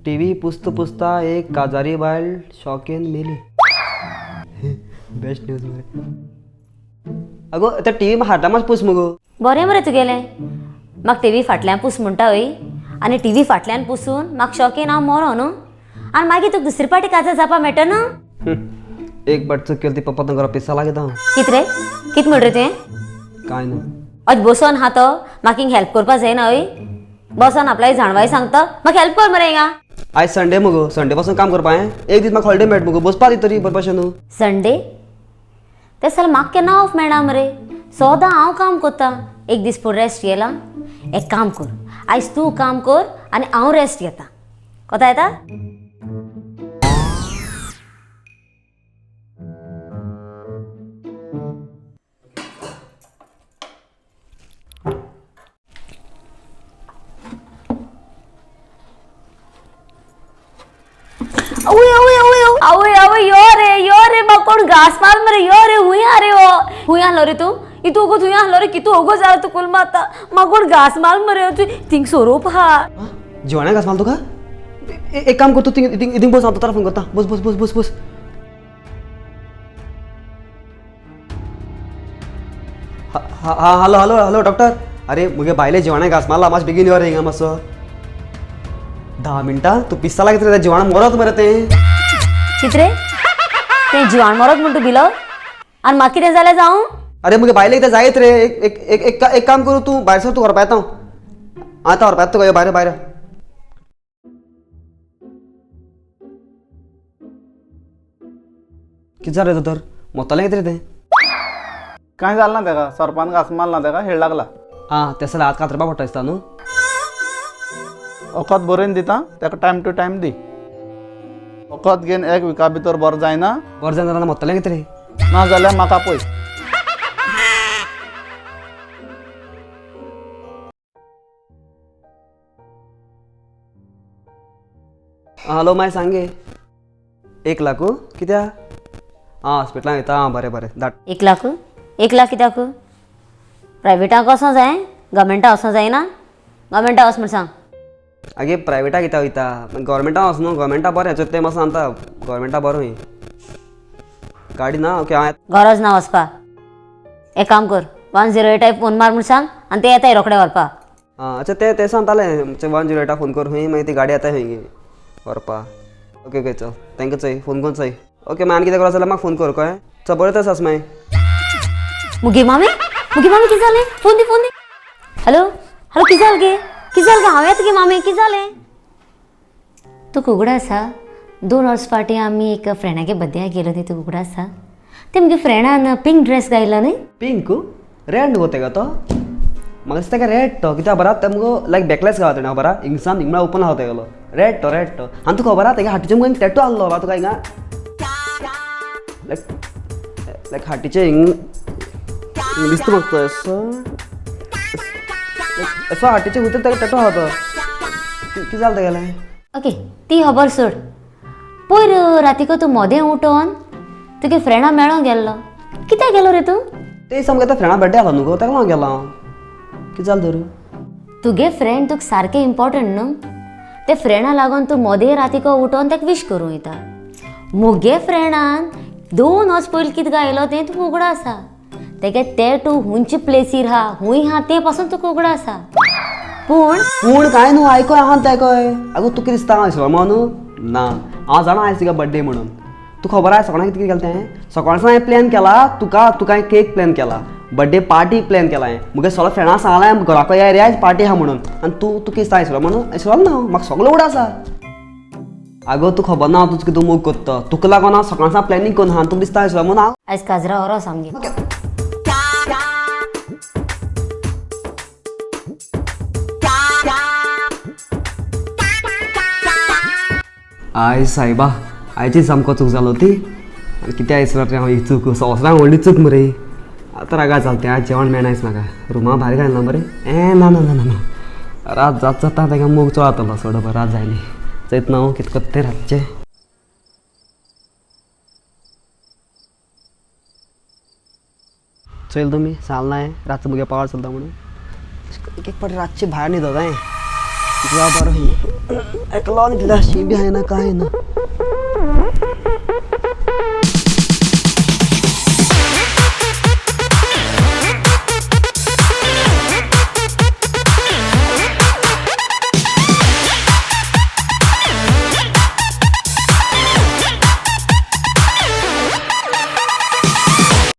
TV पुसता पुसता एक काजारी बायल शॉकेन मेली. बेस्ट न्यूज मरे. अगो त्या टीव्ही हाता मात पूस मगो. बरें मरे तुगेलें. म्हाका टीव्ही फाटल्यान पूस म्हणटा हय, आनी टीव्ही फाटल्यान पुसून म्हाका शॉकेन हांव मरो न्हू, आनी मागीर तुका दुसरे पाटी काजार जावपा मेळटा न्हू. एक बाट चूक केली ती पप्पा तुका पिसा लागता. कित रे, कित म्हण रे तुवें? काय न्हू. अज बसोन हा तो म्हाका हिंग हेल्प करपा जायना हय, बसोन आपल्याक जाणवाय सांगता, म्हाका हेल्प कर मरे हिंगा. आयज संडे मगो, संडे पासून काम करपा हें. एक दीस म्हाका हॉलिडे मेळट मगो, बसपा दी तरी बरे भाशेन न्हू. संडे ते साल म्हाका केन्ना ऑफ मेळना मरे, सदां हांव काम करता. एक दीस पूण रेस्ट घेला. एक काम कर, आयज तूं काम कर आनी हांव रेस्ट घेता. कोता येता? आवय आवय आवय आवय आवय यो रे यो रे, म्हाका कोण घास मार मरे, यो रे हुंय आ रे, हो हुंय आहलो रे तूं, इतू ओगोच हुंय आहलो रे, कितू ओगो जालो तूं कुल मारता, म्हाका कोण घास मार मरे, तूं थिंग सोरोप आहा. जिवाण्या घास मारलो तुका? एक काम कर तूं थिंग थिंग थिंग बस, हांव दोतोरा फोन करता. बस बस बस बस बस. हा हॅलो हॅलो हॅलो डॉक्टर. अरे मुगे बायले जिवाण्या घास मारला, मातशें बेगीन यो रे हिंगा मातसो. 10 मिनटां तूं पिस्ता लागीं रे, जिवाणा मरत मरे तें. कित रे तें जिवाण मरत म्हण तूं भिलो आनी म्हाका कितें जालें जावं? अरे मुगे बायले कितें जायत रे. एक एक एक एक एक काम करूं, तूं भायर सर, तूं व्हरपा येता हांव. आतां व्हरपा येता तुका, यो भायर भायर. कितें जालें दोतोर, मोत्तलें कितें रे तें? कांय जालें ना तेका, सोरपान घास मारला तेका, हेळ लागला. आं तें जाल्यार हात कातरपा पडटा दिसता न्हू. वखद बरोवन दिता तेका, टायम टू टायम दी. वखद घेवन एक विका भितर बरो जायना. बरें जायना जाल्यार मोत्तलें कितें रे? ना जाल्यार म्हाका पळय. हॅलो माय सांगे. 1 लाख कित्या? आं हॉस्पिटलान वयता. आं बरें बरें धाड. 1 लाख? 1 लाख कित्याक? प्रायवेटाक वचों जाय, गव्हर्मेंटा वचों जायना? गव्हर्मेंटा वच म्हण सांग. आगे प्रायवेटाक कित्याक वयता, गव्हर्मेंटा वच न्हू, गव्हर्मेंटा बरें. तें मातसो सांगता, गव्हर्मेंटा बरें खंय. गाडी ना? ओके हांव. गरज ना वचपा. एक काम कर, 108 फोन मार म्हण सांग आनी ते येताय रोखडे व्हरपा. आं अच्छा ते ते सांगताले 108 फोन कर खंय, मागीर ती गाडी येता खंय गे व्हरपा. ओके ओके चल, thank you. चय फोन कर चय. ओके मागीर आनी कितें करप जाल्यार म्हाका फोन कर, कळ्ळें? चल बरें तर सास मागीर. मुगे मामी, मुगे मामी कितें जालें? फोन दी फोन दी. हॅलो हॅलो, कितें जालें गे, कितें जालें गे? हांव येता गे मामी, कितें जालें? तुका उगडा आसा, 2 वर्स फाटीं आमी एक फ्रेंडागे बड्डेक गेलो ती, तुका उगडा आसा? ते मुगे फ्रेंडान पिंक ड्रेस घायलो न्ही? पिंक रेड न्हू गो तेका तो, म्हाका दिसता तेका रेड तो, कित्याक खबर आहा तें मुगो लायक बॅकलेस घाला तेणें, खबर आहा हिंगसान हिंग म्हळ्यार ओपन आहा तेगेलो, रेड तो रेड तो. आनी तुका खबर आहा तेगे हाटीचे मुगो टॅटू आहलो, खबर तुका? हिंगा लायक लायक हाटीचे हिंग हिंग दिसता म्हाका तो असो असो हाटीचे भितर तेका टॅटू आहा तो. कितें जालें तेगेलें? ओके ती खबर सोड. पयर रातीको तूं मोदें उठोन तुगे फ्रेंडा मेळोंक गेल्लो, कित्याक गेलो रे तूं? ते सामकें आतां फ्रेंडा बड्डे आसलो न्हू गो, तेका लागून गेलो हांव. कितें जालें तर? तुगे फ्रेंड तुका सारकें इम्पोर्टंट न्हू, ते फ्रेंडा लागून तूं मोदें रातीको उठोन तेका विश करूं वयता. मुगे फ्रेंडान 2 वर्स पयलीं कितें गायलो तें तुका उगडा आसा, तेगे टॅटू हुंयचे प्लेसीर आहा हुंय आहा तें पासून तुका उगडा आसा. पूण पूण कांय न्हू, आयकोय आहा तें आयकोय. आगो तुका कितें दिसता हांव विसरलो म्हणून? ना, हांव जाणा आयज तुगे बड्डे म्हणून. तूं खबर आहा सकाळीं कितें केलें तें? सकाळीं हांवें प्लॅन केला तुका, तुका हांवें केक प्लॅन केला, बड्डे पार्टी प्लॅन केला हांवें. मुगे सगळ्या फ्रेंडां सांगलां घराको या रे आयज पार्टी आहा म्हणून, आनी तूं तुका दिसता विसरलो म्हणून? विसरलो ना, म्हाका सगळें उडा आसा. आगो तूं खबर ना तुजो कितें मोग करता, तुका लागून हांव सकाळीं सावन प्लॅनिंग करून आहा, तुका दिसता विसरलो म्हणून हांव आयज काजरा व्हरो सामकें. आयज सायबा आयची सामको चूक जालो ती. आनी कितें आयज रे हांव ही चूक संवसारान व्हडली चूक मरे. आतां रागा चलता, आयज जेवण मेळना म्हाका, रुमा भायर घालना मरे. ए ना ना ना ना ना, रात जात जाता तेका मोग चड जातलो, सोड रात जायली चयत ना हांव कितें करता तें रातचें. चोयल तुमी सांगलें ना हांवें रातचो मुगे पावर चलता म्हणून. एक एक फावटी रातचें भायर न्हिदता हांवें. तुका बरो एकलो न्हिदला, शी बी जायना, कांय ना.